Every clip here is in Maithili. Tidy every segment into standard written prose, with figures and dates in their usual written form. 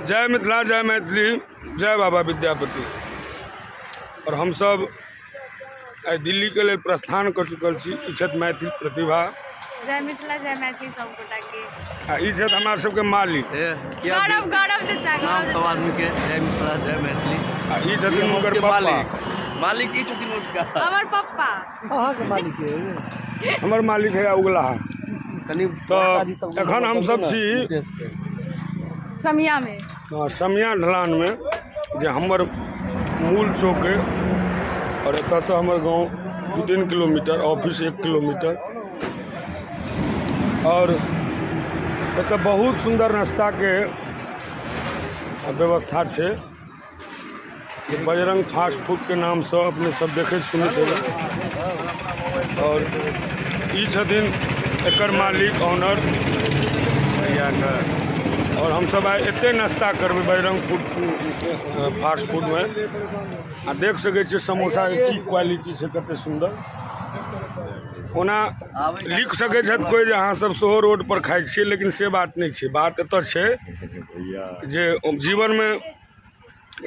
जय मिथिला, जय मैथिली, जय बाबा विद्यापति। और हमसब आइ दिल्ली के लेल प्रस्थान कऽ चुकल छी। ई छथि मैथिल प्रतिभा। जय मिथिला, जय मैथिली सब गोटा के। आ ई छथि हमरा सबके मालिक। गौरव, गौरव चचा, गौरव सब आदमी के जय मिथिला, जय मैथिली। आ ई छथिन हुनकर पापा। मालिक, मालिक ई छथिन उठका। हमर पप्पा। अहाँके मालिक है? हमर मालिक है उगला। कनि तऽ एखन हमसब छी समिया में। हँ, समिया ढलान में, जे हमर मूल चौक अइ, और एतऽसँ हमर गाँव 2-3 किलोमीटर, ऑफिस 1 किलोमीटर। और एतऽ बहुत सुन्दर नाश्ताके व्यवस्था छै। बजरंग फास्ट फूडके नामसँ अपने सब देखैत सुनैत हेबै। और ई छथिन एकर मालिक, ऑनर। और हमसब आइ एते नाश्ता करबै बजरंग फूड फास्ट फूडमे। आ देख सकै छियै समोसाके की क्वालिटी छै, कते सुन्दर। ओना लिख सकै छथि कोइ जे अहाँ सब सेहो रोड पर खाइ छियै, लेकिन से बात नहि छै। बात एतऽ छै जे जीवनमे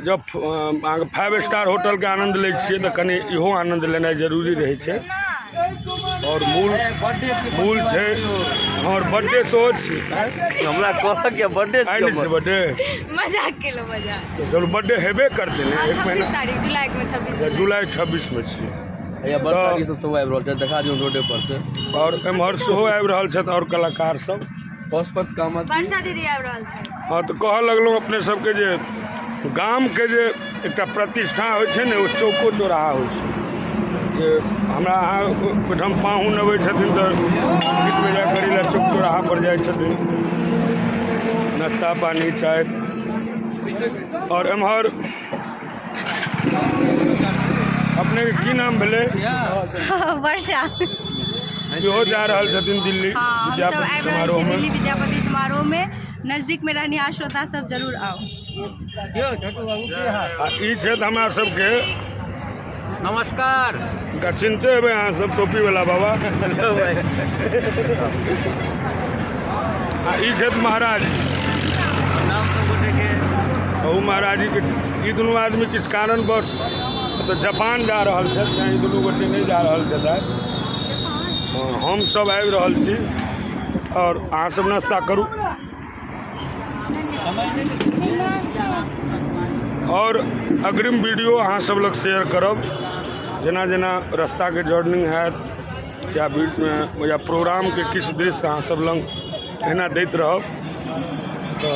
जब अहाँके 5 स्टार होटलके आनन्द लै छियै तऽ कनि इहो आनन्द लेनाइ जरूरी रहै छै। और मूल छै हमर बर्थडे सेहो छी। हमरा कहलक कि बर्थडे आइ नहि छै बर्थडे? मजाक केलहुँ, मजाक। तऽ चलू, बर्थडे हेबे करतै ने एक 26 महीना तारीख जुलाई मे, 26। अच्छा, जुलाई 26 मे छी। भैया, वर्षा जी सब सेहो आबि रहल छै, देखा दियौ रोडे पर से। और एम्हर सेहो आबि रहल छथि और कलाकार सब। पशुपत कामत, वर्षा दीदी आबि रहल छै। हँ, तऽ कहऽ लगलहुँ अपने सबके जे गामके जे एकटा प्रतिष्ठा होइ छै ने, ओ चौको चौराहा होइ छै। जे हमरा अहाँ ओहिठाम पाहुन अबै छथिन तऽ नीक बेजाय करै लए चौक चौराहा पर जाइ छथिन, नाश्ता पानी चाय। और एम्हर अपनेके की नाम भेलै? वर्षा। सेहो जा रहल छथिन दिल्ली। हाँ, हम सब विद्यापति आबि रहल छी समारोहमे दिल्ली विद्यापति समारोह में। नजदीक में रहनिहार श्रोता सब जरूर आओ। आ ई छथि हमरा सबके नमस्कार। हुनका चिन्हते हेबै अहाँ सब, टोपी वाला बाबा। आ ई छथि महाराज। नाम सब गोटे के। अहू महाराज जी के ई दुनू आदमी किछु कारणवश तऽ जापान जा रहल छथि, तैँ ई दुनू गोटे नहि जा रहल छथि आइ। हँ, हम सब आबि रहल छी और अहाँ सब नाश्ता करू। और अग्रिम वीडियो अहाँ सब लग शेयर करब, जेना जेना रास्ताके जर्नी हैत या या प्रोग्रामके किछु दृश्य अहाँ सब लग एहिना दैत रहब। तऽ